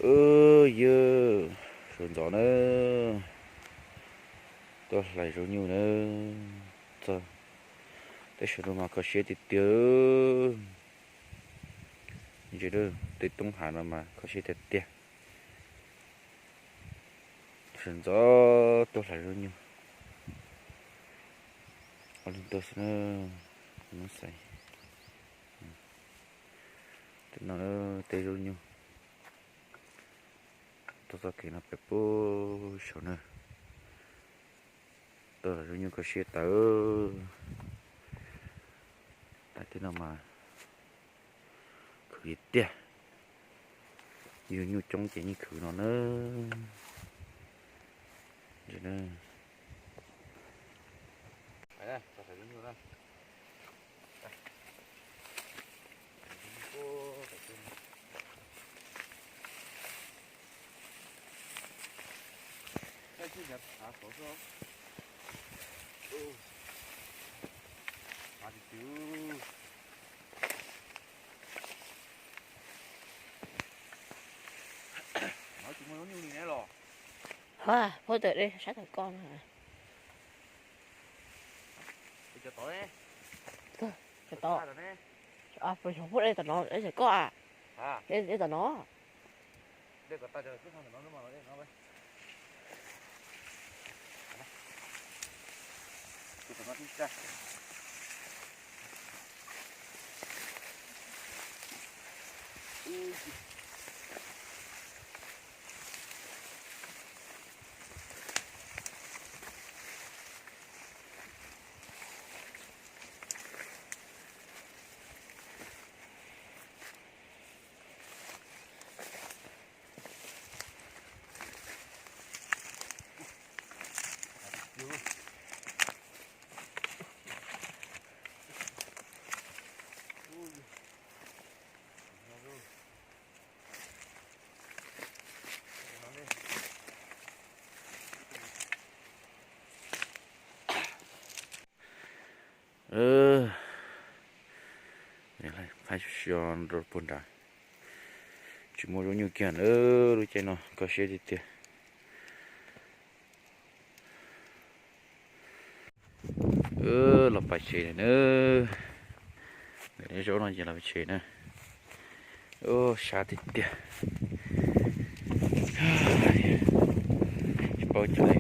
Ub, yog sawv ntxov na, tuaj hlais zaub nyuj na, txog tej sawv daws mas kho siab tiag tiag. Ntsia tej toob hav no mas kho siab tiag tiag. Sawv ntxov tuaj hlais zaub nyuj. Ob leeg tuaj xwb na, Hmoob Xais. Tej no tej zaub nyuj tuaj txoj kev no pem puag saud na. Tuaj hlais zaub nyuj kho siab tawv. Tais tej no mas khwv tiag tiag. Yug nyuj coob ces yeej khwv no na. Hov, phauj tawm dej sab tom koj no. Cov tod, cov tod. Puas yog phauj dej tom no, dej tom koj a? Dej tom no. Phab xyov rau puag nrad, tsis muaj zaub nyuj kiag na, lub caij no kho siab tiag tiag. Los pais tsev na, ntawm zaub no ces los pais tsev na. Sab tiag tiag. Tsis paub cov li,